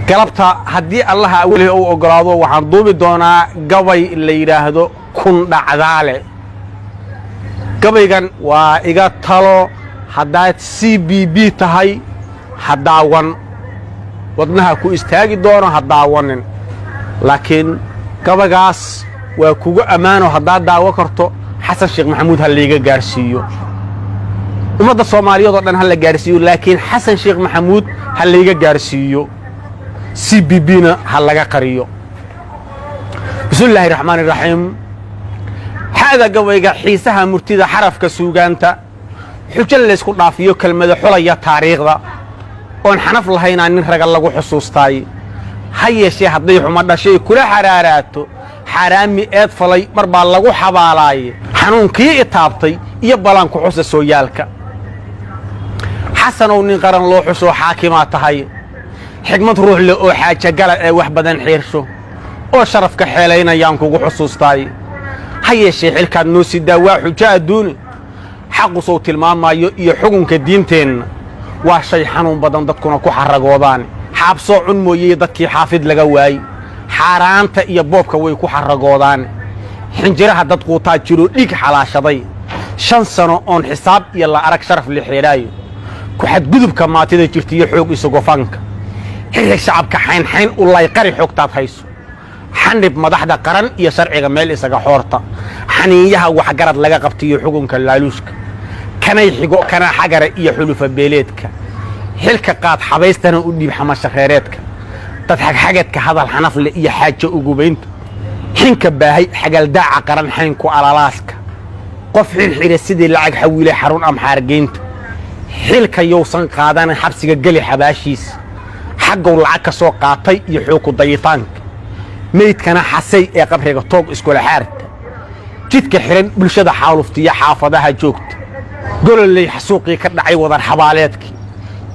Galabta haddii Allaha awelihi uu oggolaado, waxaan duubi doonaa gabay la yidhaahdo Kun Dhacdaale. Gabaygan waa iga talo. Haddaad CBB tahay, ha daawan, wadnaha ku istaagi doono, ha daawanin. Laakiin gabaygaas waa kugu ammaano. Haddaad daawo karto, Xasan Sheekh Maxamuud ha layga gaarsiiyo. Ummadda Soomaaliyeed oo dhan ha la gaarsiiyo, laakiin Xasan Sheekh Maxamuud ha layga gaarsiiyo. CBB na ha laga qariyo. Bismillaahi raxmaani raxiim. Xa'da gabayga, xiisaha murtida, xarafka suugaanta, xujo laysku dhaafiyo, kelmada xulaya taariikhda oon xanaf lahaynaa nin raga lagu xusuustaay. Ha yeeshee, hadday xumo dhashay kula xaraaraato, xaaraami eed falay mar baa lagu xabaalaaye. Xanuunkii itaabtay iyo balaan ku xusa sooyaalka. Xasanow, nin qaran loo xusoo xaakimaa tahay, xigmad ruux leh oo xaajagala ee wax badan xiirsho oo sharafka xeelaynayaan kugu xusuustaay. Ha yeeshee, xilkaad noo sidaa waa xujo adduuni. Xaqusow tilmaamaayo iyo xukunka diinteenna waa shay xanuun badan, dadkuna ku xarragoodaan. Xaabsoo cun mooyey dadkii xaafid laga waayey, xaaraanta iyo boobka way ku xarragoodaan. Xinjiraha dad quutaa jiroo dhiig xalaashaday. 5 sano oon xisaab iyo la arag sharaf la xeedhaayo, ku xadgudubka maatida jirta iyo xoog isugofanka, xirxig shacabka, xaynxayn u layqari xogtaad hayso, xandhib madaxda qaran iyo sharciga meel isaga xoorta, xaniinyaha waxgarad laga qabtaiyo xukunka laaluushka, kanay xigo kana xagara iyo xulufa beeleedka, xilka qaad, xabaystana u dhiib xamashareereedka, dad xagxagadka, hadal xanafle iyo xaajo ugubaynta, xinka baahay, xagaldaaca qaran, xaynku alalaaska, qof xirxira sidii lacag xawiilay, xarun amxaargeynta, xilka yowsan qaadanin, xabsiga geli xabaashiisa, xaggow lacag ka soo qaatay iyo xoogku dayitaanka, meydkana xasay ee qabriga toog iskula xaarta, jidka xidhan bulshada xaaluftiya, xaafadaha joogta, Gololey xasuuqii ka dhacay, wadar xabaaleedkii,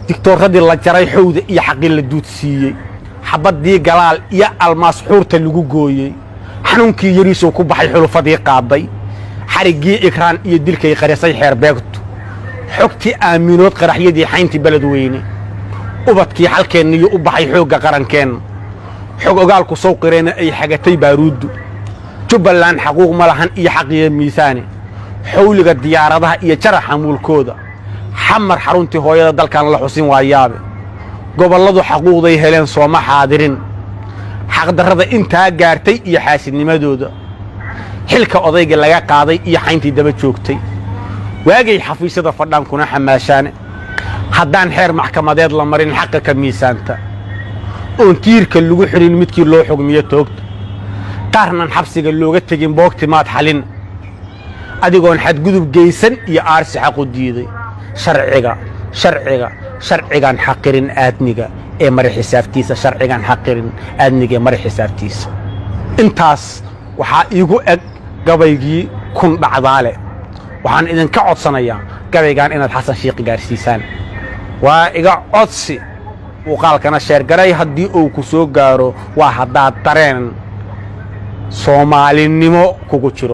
digtoorradii la jaray, xowda iyo xaqii la duudsiiyey, xabaddii Galaal iyo Almaas xuurta lagu gooyey, xanuunkii Yariisow ku baxay, xulufadii qaaday, xariggii Ikraan iyo dilkay qarisay xeerbeegtu, xogtii Aaminood, qaraxyadii xayntii Beledweyne, ubadkii xalkeenniyo u baxay xoogga qarankeenna, xog ogaalku sawqireenna ay xagatay baaruuddu, Jubbaland xaquuq ma lahan iyo xaqiyo miisaane, xawliga diyaaradaha iyo jaraxa muulkooda, Xamar xaruntii hooyada dalkan la xusin waayaabe, gobolladu xaquuqday heleen sooma xaadirin, xaqdarrada intaa gaartay iyo xaasidnimadooda, xilka odayga laga qaaday iyo xayntii daba joogtay, waagay xafiisyada fadhaan kuna xamaashaane, haddaan xeer maxkamadeed la marin xaqa ka miisaanta, oon tiirka lagu xidhin midkii loo xugmiyo toogta, qaarnan xabsiga looga tegin boogtimaad xalin, adigoon xadgudub geysan iyo aarsi xaqu diiday, sharciga, sharciga, sharcigan xaqirin aadmiga ee mari xisaabtiisa, sharcigan xaqirin aadmiga ee mari xisaabtiisa. Intaas waxaa iigu eg gabaygii Kun Dhacdaale. Waxaan idinka codsanayaa gabaygan inaad Xasan Shiikh gaarsiisaan. Waa iga codsi. Muuqaalkana share garay haddii uu ku soo gaaro, waa haddaad dareen Soomaalinimo kugu jiro.